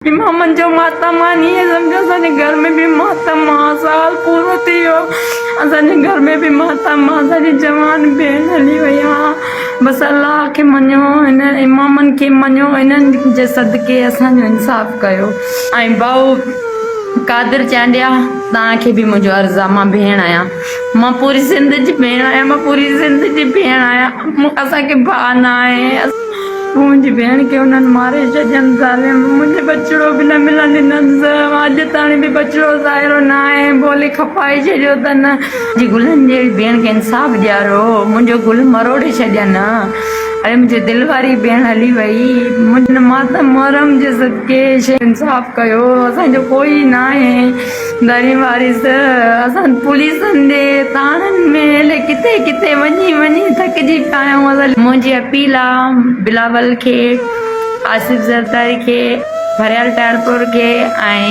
امامن جو ماتم آ ائين سمجهو اسان جي گهر ۾ به ماتم آ سال پورو ٿي ويو اسان جي گهر ۾ به ماتم آ اسان جي جوان ڀيڻ هلي وئي آ بس الله کي مڃو هن امامن کي مڃو انهن جي صدقي اسان جو انصاف ڪيو. ۽ ڀائو قادر چانڊيا توهان کي به منهنجو عرض آ مان ڀيڻ آهيان مان پوري سنڌ جي ڀيڻ آهيان مان پوري سنڌ جي ڀيڻ آهيان اسان کي ڀاء نه آهي. منهنجي ڀيڻ کي انهن ماري ڇڏين ظالم منهنجي ٻچڙو به نه ملڻ ڏنس اڄ تاڻي به ٻچڙو ظاهرو نه آهي بولي کپائي ڇڏيو اٿن. منهنجي گلن جهڙي ڀيڻ کي انصاف ڏيارو منهنجو گل مروڙي ڇڏين اڙي منهنجي دل واري ڀيڻ هلي وئي منهنجي ماتم محرم جي صدقي انصاف ڪيو اسان جو ڪوئي ناهي. ڌڻي وارث اسان پوليسن ڏي ٿاڻن ۾ الائي ڪٿي ڪٿي وڃي وڃي ٿڪجي پيا آهيون اسان. منهنجي اپيل آ بلاول کي آصف زرداري کي ڀريال ٽالپر کي ۽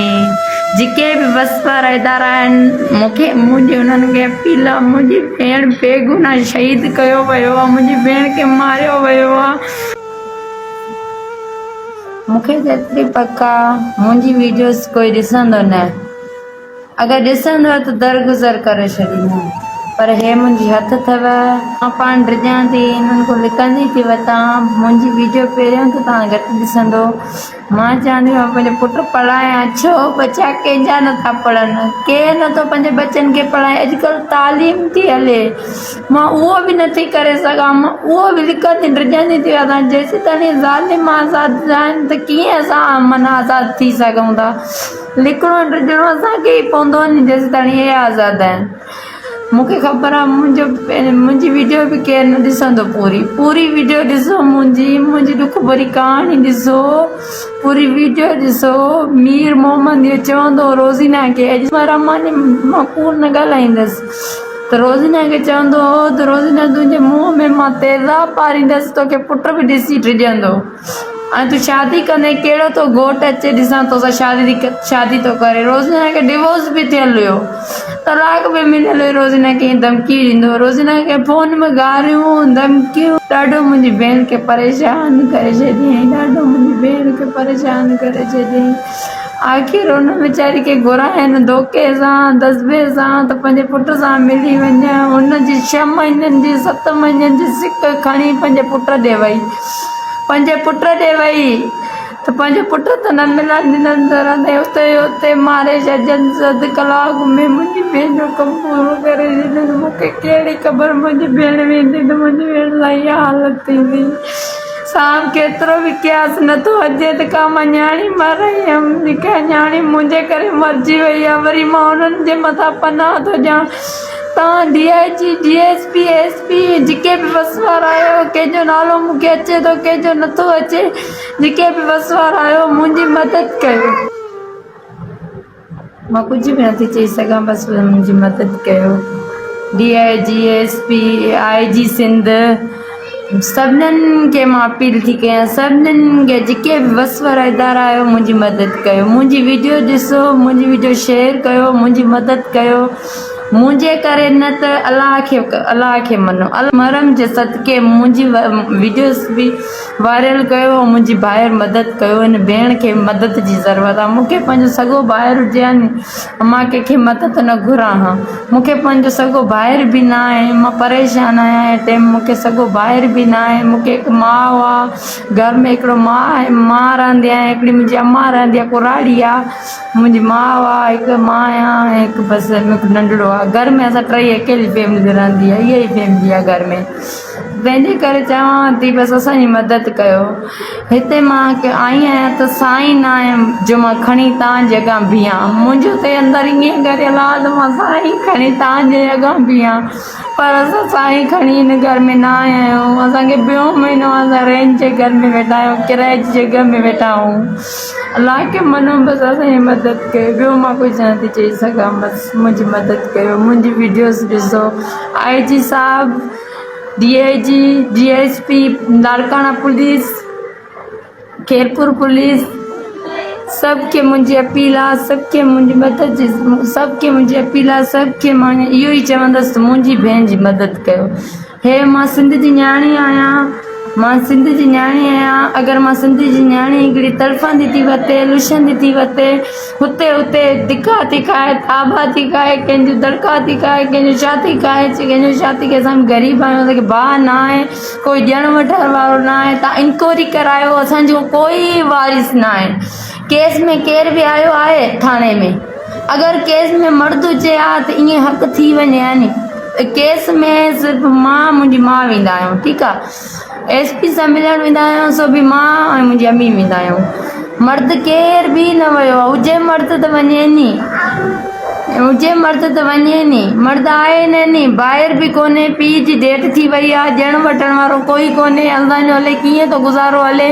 جيڪي به وس وارا ادارا آهن مونکي منهنجي انهن کي اپيل آ منهنجي ڀيڻ بيگناهه شهيد ڪيو ويو آ منهنجي ڀيڻ کي ماريو ويو آ. مون کي ته ايتري پڪ آ منهنجي ويڊيوز ڪوئي ڏسندو نه اگر ڏسندو ته درگذر ڪري ڇڏيندو پر هي منهنجي هٿ اٿو مان پاڻ ڊڄان ٿي انهن کان لڪندي ٿي وتان منهنجي ويڊيو پهريون ته توهان گهٽ ڏسندو مان چوان ٿي مان پنهنجو پٽ پڙهايان ڇو ٻچا ڪنهن جا نٿا پڙهن ڪير نٿو پنهنجي ٻچن کي پڙهائي اڄڪلهه تعليم ٿي هلي مان اهو به نٿي ڪري سگهان، مان اهو به لڪندي ڊڄندي ٿي وڃان، جيسيتائين ظالم آزاد نه آهن ته ڪيئن اسان امن آزاد ٿي سگهون ٿا، لڪڻو ڊڄڻو اسان کي ئي پوندو ني جيسيتائين اهي آزاد آهن. مون کي خبر آهي منهنجو منهنجي ويڊيو به ڪير نه ڏسندو پوري پوري ويڊيو ڏسو منهنجي منهنجي ڏک ڀري ڪهاڻي ڏسو پوري ويڊيو ڏسو مير محمد اهو چوندو هو روزينا کي اڄ مان رحماني مان ڪوڙ نه ڳالهائيندس. ته روزينا کي چوندو هو ته روزينا تنهنجي منهن ۾ مان تيزاب پاريندس توکي پٽ به ڏسي ڊڄندو ۽ تون شادي ڪندين ڪهڙو ٿو گهوٽ اچي ڏسان توسان شادي شادي ٿو ڪري روزينا کي ڊوورس به ٿيل هيو طلاق به مليل هئي روزينا کي ائين ڌمڪي ڏيندو هو روزينا کي فون ۾ گاريون ڌمڪيون ڏاڍو منهنجي ڀيڻ کي پريشان ڪري ڇڏيائين ڏاڍو منهنجي ڀيڻ کي پريشان ڪري ڇڏيائين. آخر ان ويچاري کي گهراين ڌوڪي سان دزبي سان ته پنهنجي پٽ سان ملي وڃ. هن جي ڇهه مهينن جي ست مهينن جي سڪ کڻي پنهنجي پٽ ڏي وئي. پنهنجي پٽ ڏي وئي ته پنهنجو پٽ ته نه ملڻ ڏنس رهندي اتي ئي اتي ماري ڇڏينس. اڌ ڪلاڪ ۾ منهنجي ڀيڻ جو ڪم پورو ڪري ڇڏينس. مون کي ڪهڙي خبر منهنجي ڀيڻ ويندي ته منهنجي ڀيڻ سان اها حالت ٿيندي. صاحب ڪيترو به قياس نٿو اچي ته ڪا مان نياڻي مارائي هيم جيڪا نياڻي منهنجي ڪري مرجي وئي آهي وري مان انهن جي مٿان پناهه ٿو ڏيان تان D I G D S P S P جيڪي به وس وارا آهيو ڪنهن جو نالو مون کي اچي ٿو ڪنهن جو نٿو اچي جيڪي به وس وارا آهيو منهنجي مدد ڪيو. مان ڪجهه به نٿي چئي سگهان بس منهنجي مدد ڪيو D I G S P I G Sindh سڀنين کي مان اپيل ٿي ڪيان سڀنين کي جيڪي به وس وارا ادارا آهيو منهنجي مدد ڪيو منهنجي ويڊيو ڏسو منهنجي ويڊيو شيئر ڪيو منهنجي مدد ڪيو منهنجي ڪري نه ته الله کي الله کي منو محرم جي صدقي منهنجي ويڊيوز به وائرل ڪيو ۽ منهنجي ڀائر مدد ڪيو هن ڀيڻ کي مدد جي ضرورت آهي مون کي پنهنجو سڳو ڀائر هجي ها ني مان ڪنهن کي مدد نه گهران ها مون کي پنهنجو سڳو ڀائر به نه آهي مان پريشان آهيان هن ٽيم مون کي سڳو ڀائر به نه آهي مون کي هڪ ماء آهي گهر ۾ هڪڙو ماء آهي مان رهندي آهيان هڪڙي منهنجي امان رهندي آهي ڪراڙي آهي منهنجي ماء آهي هڪ مان آهيان ۽ هڪ بس هڪ ننڍڙو آهي گهر ۾ اسان ٽئي اڪيلي فيملي رهندي آهي اها ئي فيملي آهي گهر ۾ تنهن جي ڪري چوان ٿي بس اسان جي مدد ڪيو. هتي مان آئي آهيان ته سائين نه آهيم جو مان کڻي تان جي اڳيان بيهان. منهنجو ته اندر ائين ڳريل آهي ته مان سائين کڻي تان جي اڳيان بيهان. پر اسان سائين کڻي هن گهر ۾ نه آيا آهيون. اسان کي ٻيو مهينو آهي اسان رينٽ جي گهر ۾ ويٺا آهيون ڪرائي جي جڳهه ۾ ويٺا آهيون. الله کي منو بس اسان جي مدد ڪيو ٻيو مان ڪجهه نه ٿي چئي سگهان بس منهنجي مدد ڪيو منهنجي وڊيوز ڏسو. آء جي صاحب D I G D S P Larkana police Khairpur police سڀ کي منهنجي اپيل آ سڀ کي منهنجي مدد جي سڀ کي منهنجي اپيل آ سڀ کي مان اهو ئي چوندس ته منهنجي ڀيڻ جي مدد ڪيو هي مان سنڌ جي نياڻي آهيان. مان سنڌ جي نياڻي آهيان اگر مان سنڌ جي نياڻي هڪڙي تڙڦندي ٿي وتي لڇندي ٿي وتي هتي هتي ڌڪا ٿي کائي ٿاٻا ٿي کائي ڪنهن جو دڙڪا ٿي کائي ڪنهن جو ڇا ٿي کائي ڪنهن جو ڇا ٿي کائي اسان غريب آهيون اسان کي ڀاء نه آهي ڪوئي ڏيڻ وٺڻ وارو نه آهي تان انڪوائري ڪرايو اسان جو ڪوئي وارث نه آهي ڪيس ۾ ڪير به آيو آهي ٿاڻي ۾ اگر ڪيس ۾ مرد هجي ها ته ائين حق ٿي وڃي ها ني ڪيس ۾ صرف مان منهنجي ماء ويندا آهيون ٺيڪ آ ايس پي سان ملڻ ويندا آهيون سو به مان ۽ منهنجي امي ويندا آهيون مرد ڪير به نه ويو آ هجي مرد ته وڃي ني هجي مرد ته وڃي ني مرد آهي نه ني ڀائر به ڪونهي پيء جي ڊيٿ ٿي وئي آ ڏيڻ وٺڻ وارو ڪوئي ڪونهي اسان جو الائي ڪيئن ٿو گذارو هلي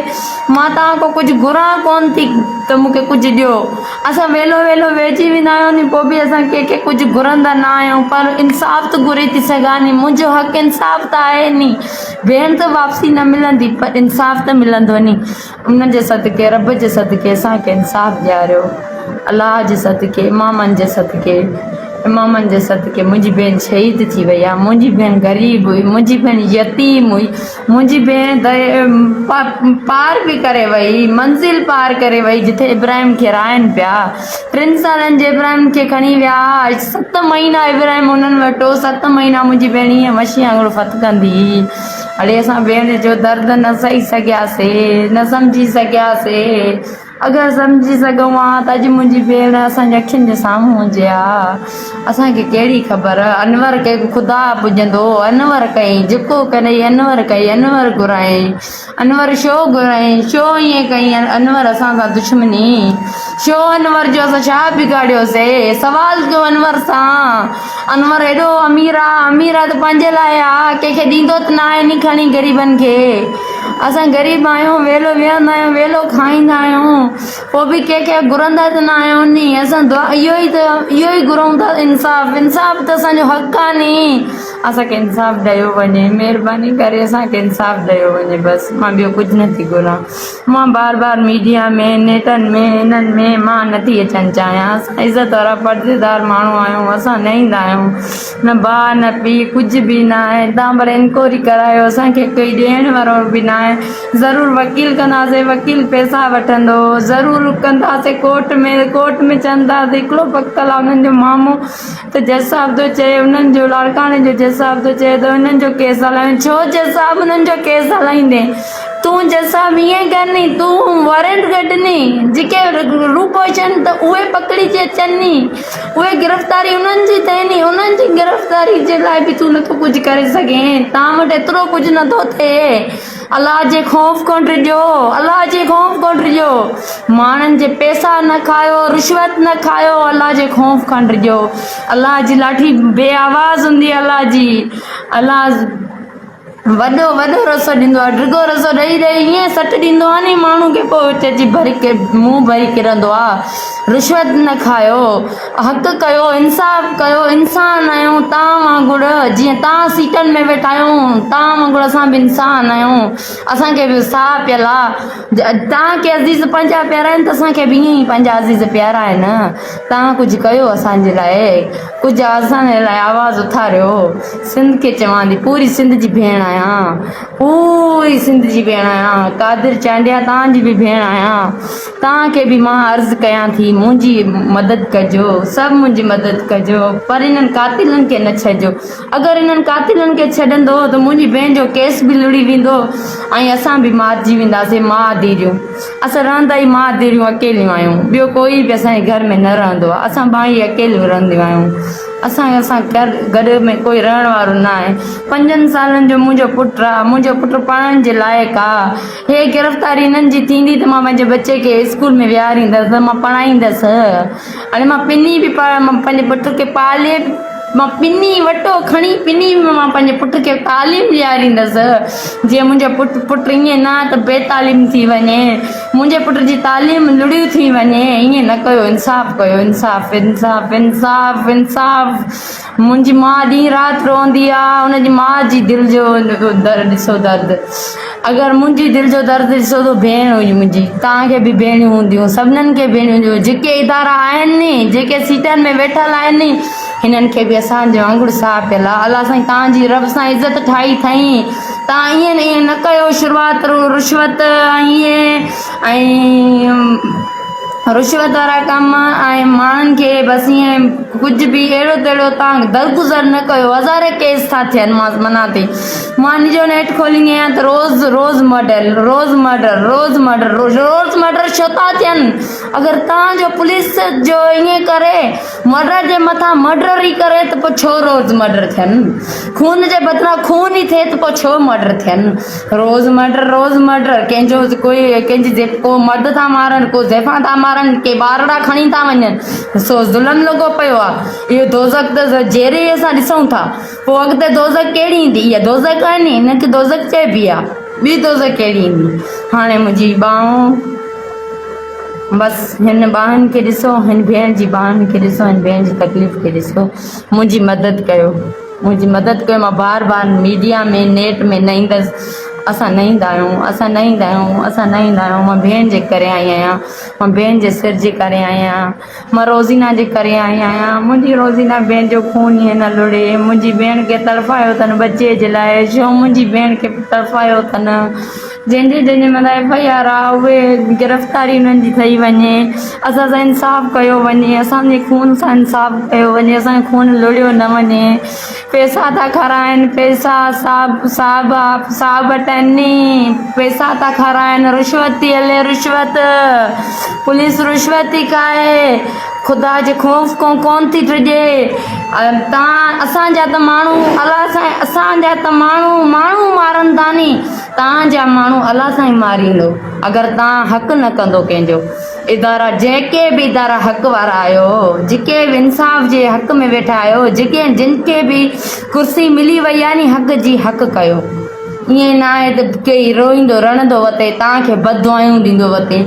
مان توهان کان ڪجهه گهران ڪونه ٿي ته مون کي ڪجهه ڏيو. اسان ويلو ويلو ويهجي ويندا آهيون ني پوء به اسان ڪنهن کي ڪجهه گهرندا نه آهيون پر انصاف ته گهري ٿي سگهان ني منهنجو حق انصاف ته آهي ني ڀيڻ ته واپسي نه ملندي پر انصاف ته ملندو ني انهن جي صدقي رب جي صدقي اسان کي انصاف ڏياريو الله جي صدقي امامن جي صدقي امامن جي صدقي منهنجي ڀيڻ شهيد ٿي وئي آهي منهنجي ڀيڻ غريب هئي منهنجي ڀيڻ يتيم هئي منهنجي ڀيڻ پار به ڪري وئي، منزل پار ڪري وئي جتي ابراهيم کي رهائين پيا. ٽن سالن جي ابراهيم کي کڻي ويا. ست مهينا ابراهيم انهن وٽ هو. ست مهينا منهنجي ڀيڻ ائين مشين وانگر ڦٿڪندي هئي. اڙي اسان ڀيڻ جو درد نه سهي سگهياسي، نه سمجهي سگهياسي. اگر سمجهي سگهون ها ته اڄ منهنجي ڀيڻ اسان جي اکين جي سامهون هجي ها. اسان کي ڪهڙي خبر انور کي خدا پڄندو انور ڪئين جيڪو ڪرئي انور ڪئي انور گهرائين انور شو گهرائين شو ائين ڪئين انور اسان سان دشمني شو انور جو اسان ڇا بگاڙيوسي سوال ڪيو انور سان انور ايڏو امير آ امير آ ته پنهنجي لاء آ ڪنهن کي ڏيندو ته ناهي ني کڻي غريبن کي. اسان غريب آهيون ويلو ويهندا آهيون ويلو کائيندا آهيون پوء به ڪنهن کي گهرندا ته نه آهيون ني اسان دعا اهو ئي ته اهو ئي گهرون ٿا انصاف انصاف ته اسان جو حق آهي ني اسان کي انصاف ڏيو وڃي مهرباني ڪري اسان کي انصاف ڏيو وڃي بس مان ٻيو ڪجهه نه ٿي گهران مان بار بار ميڊيا ۾ نيٽن ۾ انهن ۾ مان نه ٿي اچڻ چاهيان اسان عزت وارا پرديدار ماڻهو آهيون اسان نه ايندا آهيون نه ڀاء نه پيء ڪجهه به ناهي تان ڀلي انڪوائري ڪرايو اسان کي ڪوئي ڏيڻ وارو به ناهي ضرور وڪيل ڪنداسين وڪيل پئسا وٺندو ضرور ڪنداسين ڪورٽ ۾ ڪورٽ ۾ چوندا ته هڪڙو پڪل آهي انهن جو مامو ته جج صاحب ٿو چئي انهن جو لاڙڪاڻي جو جج صاحب ٿو چئي ته انهن جو ڪيس هلايو ڇو جج صاحب انهن جو ڪيس هلائيندين تون جج صاحب ائين ڪر ني تون وارنٽ ڪڍ ني جيڪي روپوش آهن ته اهي پڪڙجي اچن ني اهي گرفتاري انهن جي ٿئي ني انهن جي گرفتاري جي لاء به تون نٿو ڪجهه ڪري سگهين توهان وٽ ايترو ڪجهه نٿو ٿئي الله جي خوف کان ڊڄو الله جي خوف کان ڊڄو ماڻهن جي پيسا نه کايو رشوت نه کايو الله جي خوف کان ڊڄو الله جي لاٺي بي آواز هوندي الله جي الله وڏو وڏو رسو ڏيندو آهي ڊگهو رسو ڏئي ڏئي ائين سٽ ڏيندو آهي ني ماڻهو کي پوء وچ اچي ڀري منهن ڀري ڪرندو آهي رشوت نه کايو حق ڪيو انصاف ڪيو انسان آهيون تان وانگر جيئن تان سيٽن ۾ ويٺا آهيون تان وانگر اسان به انسان آهيون اسان کي به ساهه پيل آهي تان کي عزيز پنهنجا پيارا آهن ته اسان کي به ائين ئي پنهنجا عزيز پيارا آهن تان ڪجهه ڪيو اسان جي لاء ڪجهه اسان جي لاء آواز اٿاريو سنڌ کي چوان ٿي پوري سنڌ جي ڀيڻ آهيان پوري سنڌ جي ڀيڻ آهيان قادر چانڊيا توهان جي به ڀيڻ آهيان توهان کي به مان عرض ڪيان ٿي منهنجي مدد ڪجو سڀ منهنجي مدد ڪجو پر انهن قاتلن کي نه ڇڏجو اگر انهن قاتلن کي ڇڏندو ته منهنجي ڀيڻ جو ڪيس به لڙي ويندو ۽ اسان به مارجي وينداسين ماء ڌيئريون اسان رهندا ئي ماء ڌيئريون اڪيليون آهيون ٻيو ڪوئي به اسان جي گهر ۾ نه رهندو آهي اسان ٻائي اڪيليون رهنديون آهيون اسان سان گڏ ۾ ڪوئي رهڻ وارو نه آهي. پنجن سالن جو منهنجو پٽ آ، منهنجو پٽ پڙهڻ جي لائق آ. هي گرفتاري هنن جي ٿيندي ته مان پنهنجي ٻچي کي اسڪول ۾ ويهاريندس، مان پڙهائيندس. هاڻي مان پني به مان پنهنجي پٽ کي پالي مان پني وٽو کڻي پني به مان پنهنجي پٽ کي تعليم ڏياريندس. جيئن منهنجو پٽ پٽ ائين نه ته بي تعليم ٿي وڃي. منهنجي پٽ جي تعليم لڙهي ٿي وڃي ائين نه ڪيو انصاف ڪيو انصاف انصاف انصاف انصاف منهنجي ماء ڏينهن رات روئندي آ ان جي ماء جي دل جو ڏسو درد اگر منهنجي دل جو درد ڏسو ته ڀيڻ هئي منهنجي توهان کي به ڀيڻيون هونديون سڀنن کي ڀيڻيون هونديون جيڪي ادارا آهن ني جيڪي سيٽن ۾ ويٺل آهن ني هنن کي به اسان جي وانگر ساهه پيل آ الله سائين توهان جي رب سان عزت ٺاهي اٿئين. تان ائين ائين نه ڪيو شروعات رشوت ائين ۽ رشوت وارا ڪم ۽ ماڻهن کي بس ائين ڪجهه به اهڙو تهڙو تان درگذر نه ڪيو هزارين ڪيس ٿا ٿين مان منع تي مان نجو نيٽ کوليندي آهيان ته روز روز مرڊر روز مرڊر روز مرڊر روز مرڊر ڇو ٿا ٿين اگر تان جو پوليس جو ائين ڪري مرڊر جي مٿان مرڊر ئي ڪري ته پوء ڇو روز مرڊر ٿين؟ خون جي بدران خون ئي ٿئي ته پوء ڇو مرڊر ٿين؟ روز مرڊر روز مرڊر ڪنهن جو ڪوئي ڪنهن جي ڪو مرد ٿا مارن ڪو زائفان ٿا مارن ڪي ٻارڙا کڻي ٿا وڃن سو ظلم لڳو پيو آ اهو دوزخ ته جيئري ئي اسان ڏسون ٿا پوء اڳتي دوزخ ڪهڙي ايندي اها دوزخ آهي ني هن کي دوزخ چئبي آ ٻي دوزخ ڪهڙي ايندي هاڻي منهنجي ٻانهن بس هن ٻانهن کي ڏسو، هن ڀيڻ جي ٻانهن کي ڏسو، هن ڀيڻ جي تڪليف کي ڏسو، منهنجي مدد ڪيو، منهنجي مدد ڪيو، مان بار بار ميڊيا ۾ نيٽ ۾ نه ايندس، اسان نه ايندا آهيون، اسان نه ايندا آهيون، اسان نه ايندا آهيون، مان ڀيڻ جي ڪري آئي آهيان، مان ڀيڻ جي سر جي ڪري آئي آهيان، مان روزينا جي ڪري آئي آهيان، منهنجي روزينا ڀيڻ جو خون ائين نه لڙي، منهنجي ڀيڻ کي تڙڦايو اٿن ٻچي جي لاء، ڇو منهنجي ڀيڻ کي تڙڦايو اٿن. جنهن جي جنهن جي مٿان ايف I R آ اهي گرفتاري انهن جي ٿئي وڃي اسان سان انصاف ڪيو وڃي اسان جي خون سان انصاف ڪيو وڃي اسان جو خون لڙيو نه وڃي پئسا ٿا کارائن پئسا صاحب صاحب صاحب وٽ آهن ني پئسا ٿا کارائن رشوت ٿي هلي رشوت پوليس رشوت ٿي کائي خدا جي خوف کان ڪون ٿي ڊڄي تان اسان جا ته ماڻهو الله سائين اسان جا ته ماڻهو ماڻهو مارن ٿا ني تان جا ماڻهو الله سائين ماريندو اگر تان حق نه ڪندو ڪنهن جو ادارا جيڪي به ادارا حق وارا آهيو جيڪي به انصاف جي حق ۾ ويٺا آهيو جيڪي جن کي به ڪرسي ملي وئي آهي ني حق جي حق ڪيو ائين نه آهي ته ڪي روئيندو رڙندو وتي تان کي بددعايون ڏيندو وتي.